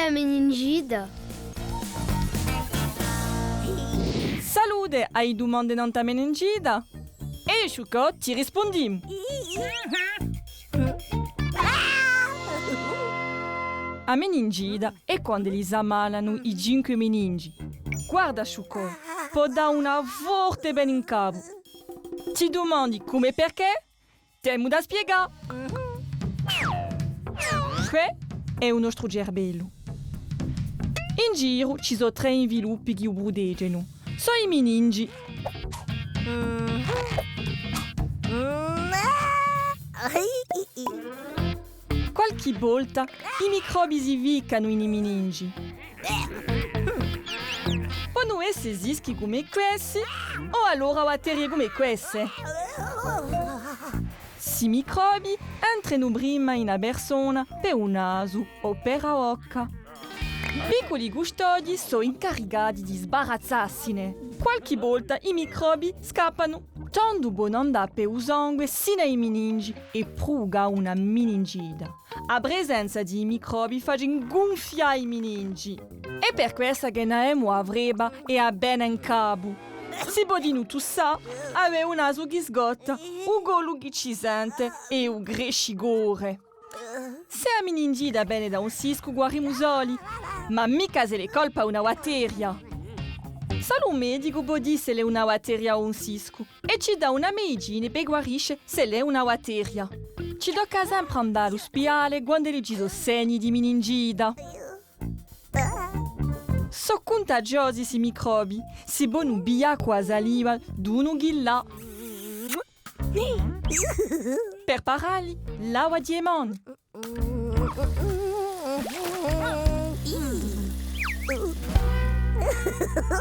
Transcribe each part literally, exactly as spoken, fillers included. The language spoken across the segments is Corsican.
A meningita. Salute, ai dumande nant'à a meningita? È eiu, Sciuccò, ti rispundimu. A meningita hè quand'elli s'ammalanu i cinque miningi. Guarda, Sciuccò, pò dà una forte pena in capu. Ti dumandi cumu è perchè? T'emu da spiegà! Què hè u nostru cerbellu. In giru ci sò trè inviluppi chì u prutegenu. Sò i miningi. Qualchì volta i microbi si ficcanu in i miningi. Ponu esse sischi cum'è quessi, o allora batterie cum'è quesse. Sti microbi entrenu prima in a persona per u nasu o per a bocca. Picculi custodii sò incaricati di sbarazzassine. Qualchì volta i microbi scappanu. Tandu ponu andà per u sangue sinu à i miningi è pruvucà una miningita. A presenza di i microbi face ingunfià i miningi. Hè per quessa chì n'avemu a frebba è a pena in capu. Si pò dinù tussà, avè u nasu chì sgotta, u collu chì ci sente è u crescicore. S'è a miningita vene da un siscu, guarimu soli, ma micca s'ella hè colpa à una batteria. Solu un medicu pò dì s'ella hè una batteria o un siscu. È ci dà una medicina per guarisce s'ella hè una batteria. Ci tocca sempre andà à l'ospidale quand'elli ci sò segni di miningita. Sò cuntagiosi sti microbi, si ponu piglià cù a saliva d'unu chì l'hà. Per paralli, lava e mani.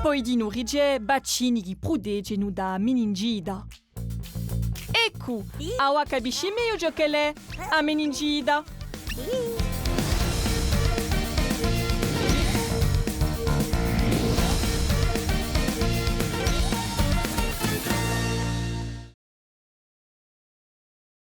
Poi dinù riceve vaccini chì prutegenu da a miningita. Eccu, avà capisci megliu ciò ch'ella hè a miningita.